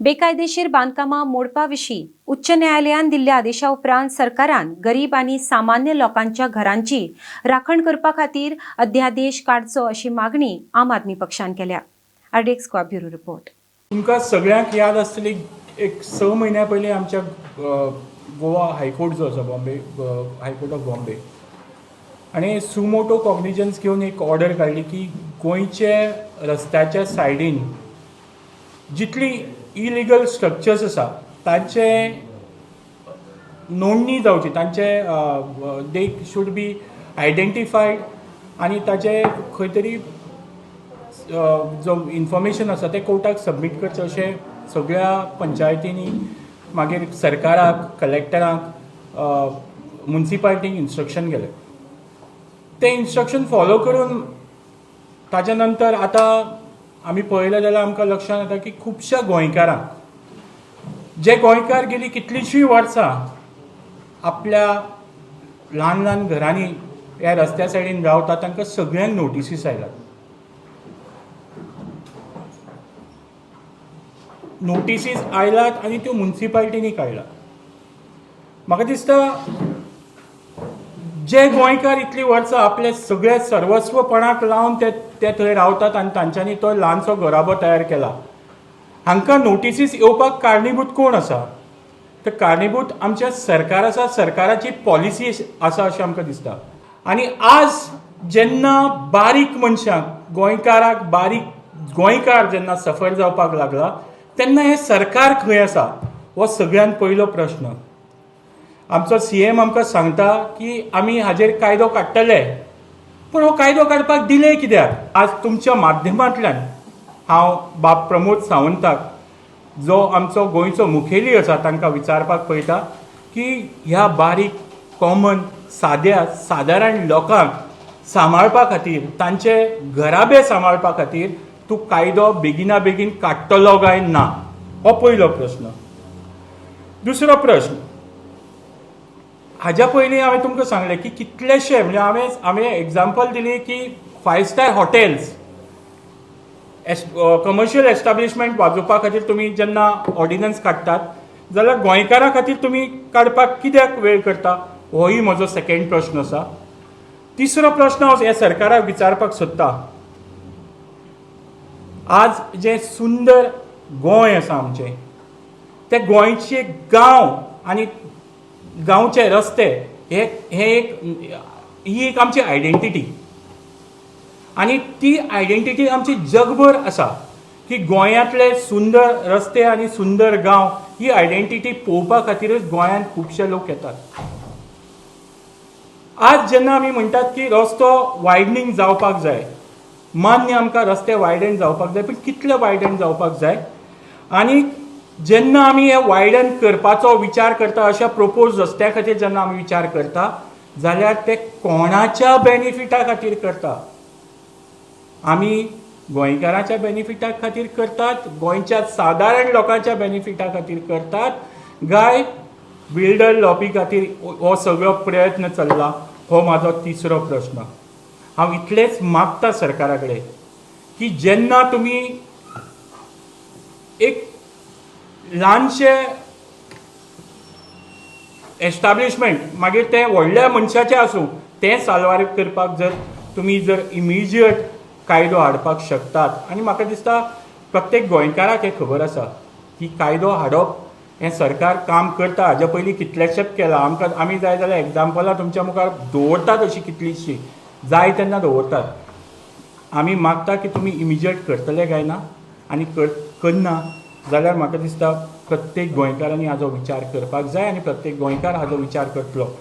बेकायदेशीर बांदकामां मोडपा विशीं उच्च न्यायालयान दिल्ल्या आदेशा उपरांत सरकारान गरीब आनी सामान्य लोकांच्या घरांची राखण करपा खातीर अध्यादेश काडचो अशी मागणी आम आदमी पक्षान केल्या. RDX Goa bureau report. तुमकां सगळ्यांक याद आसतली, एक 6 म्हयन्या पयलीं आमच्या गोवा हायकोर्ट जो आसा, बॉम्बे, हायकोर्ट ऑफ बॉम्बे आनी सुमोटो कॉग्निजन्स घेवन एक ऑर्डर काडली की गोंयचे रस्त्याच्या सायडीन जितली इलिगल स्ट्रक्चर्स आसा तांचे नोंदणी जावची, तांचे they should be identified आनी ताचे खंय तरी जो इन्फॉर्मेशन आसा तें कोर्टाक सबमीट करचें अशें सगळ्या पंचायतींनी, मागीर सरकाराक, कलेक्टरांक, मुन्सिपालिटींक इन्स्ट्रक्शन गेलें. तें इन्स्ट्रक्शन फॉलो करून ताच्या नंतर आतां आमी पळयलें जाल्यार आमकां लक्षांत येता की खुबश्या गोंयकारांक, जे गोंयकार गेली कितलींशीं वर्सां आपल्या ल्हान ल्हान घरांनी ह्या रस्त्या सायडीन रावता, तांकां सगळ्यांक नोटिसीस आयल्यात. नोटिसीस आयल्यात आनी त्यो मुन्सिपालिटींनी काडल्यात. म्हाका दिसता, जे गोंयकार इतलीं वर्सां आपले सगळे सर्वस्वपणाक लावन ते ते थंय रावतात आनी तांच्यांनी तो ल्हानसो घराबो तयार केला, हांकां नोटिसीस येवपाक कारणीभूत कोण आसा? तर कारणीभूत आमचें सरकार आसा, सरकाराची पॉलिसी आसा अशें आमकां दिसता. आनी आज जेन्ना बारीक मनशांक, गोंयकाराक, बारीक गोंयकार जेन्ना सफर जावपाक लागला, तेन्ना हें सरकार खंय आसा हो सगळ्यान पयलो प्रश्न. आमचो सीएम आमकां सांगता की आमी हाजेर कायदो काडटले, पूण हो कायदो काडपाक डिले कित्याक? आज तुमच्या माध्यमांतल्यान हांव बाब प्रमोद सावंताक, जो आमचो गोंयचो मुखेली आसा, तांकां विचारपाक पळयता की ह्या बारीक, कॉमन, साद्या सादारण लोकांक सांबाळपा खातीर, तांचे घराबे सांबाळपा खातीर तूं कायदो बेगिना बेगीन काडटलो काय ना, हो पयलो प्रस्न. दुसरो प्रस्न, हाज्या पयलीं हांवें तुमकां सांगलें की कितलेशे, म्हणजे हांवें एग्जाम्पल दिली की five star hotels, commercial establishment वाजोवपा खातीर तुमी जेन्ना ऑर्डिनन्स काडटात जाल्यार गोंयकारां खातीर तुमी काडपाक कित्याक वेळ करता, होय म्हजो सेकेंड प्रश्न आसा. तिसरो प्रश्न हांव ह्या सरकाराक विचारपाक सोदता. आज जें सुंदर गोंय आसा आमचें, ते गोंयचे गांव आनी गांवचे रस्ते हे हे एक ही एक आमची आयडेंटिटी आनी ती आयडेंटिटी आमची जगभर आसा की गोंयांतले सुंदर रस्ते आनी सुंदर गांव ही आयडेंटिटी पळोवपा खातीरच गोंयांत खुबशे लोक येतात. आज जेन्ना आमी म्हणटात की रस्तो वायडनींग जावपाक जाय, मान्य आमकां, रस्ते वायडन जावपाक जाय, पूण कितले वायडन जावपाक जाय? आनी जेन्ना आमी हे वायडन करपाचो विचार करता, अशा प्रपोज रस्त्या खातीर जेन्ना आमी विचार करता जाल्यार ते कोणाच्या बेनिफिटा खातीर करता? आमी गोंयकारांच्या बेनिफिटा खातीर करतात, गोंयच्या सादारण लोकांच्या बेनिफिटा खातीर करतात काय बिल्डर लॉबी खातीर हो सगळो प्रयत्न चल्ला, हो म्हाजो तिसरो प्रश्न. हांव इतलेंच मागता सरकारा कडेन की जेन्ना तुमी एक ल्हानशें एस्टाब्लिशमेंट, मागीर तें व्हडल्या मनशाचें आसूं, तें साल्वार करपाक जर तुमी जर इमिजिएट कायदो हाडपाक शकतात, आनी म्हाका दिसता प्रत्येक गोंयकाराक हें खबर आसा की कायदो हाडप हें सरकार काम करता. हाज्या पयलीं कितलेशेच केलां आमकां. आमी जाय जाल्यार एग्जाम्पलां तुमच्या मुखार दवरतात, अशीं कितलींशीं जाय तेन्ना दवरतात. आमी मागता की तुमी इमिजिएट करतले काय ना? आनी करना जाल्यार म्हाका दिसता प्रत्येक गोंयकारांनी हाजो विचार करपाक जाय आनी प्रत्येक गोंयकार हाजो विचार करतलो.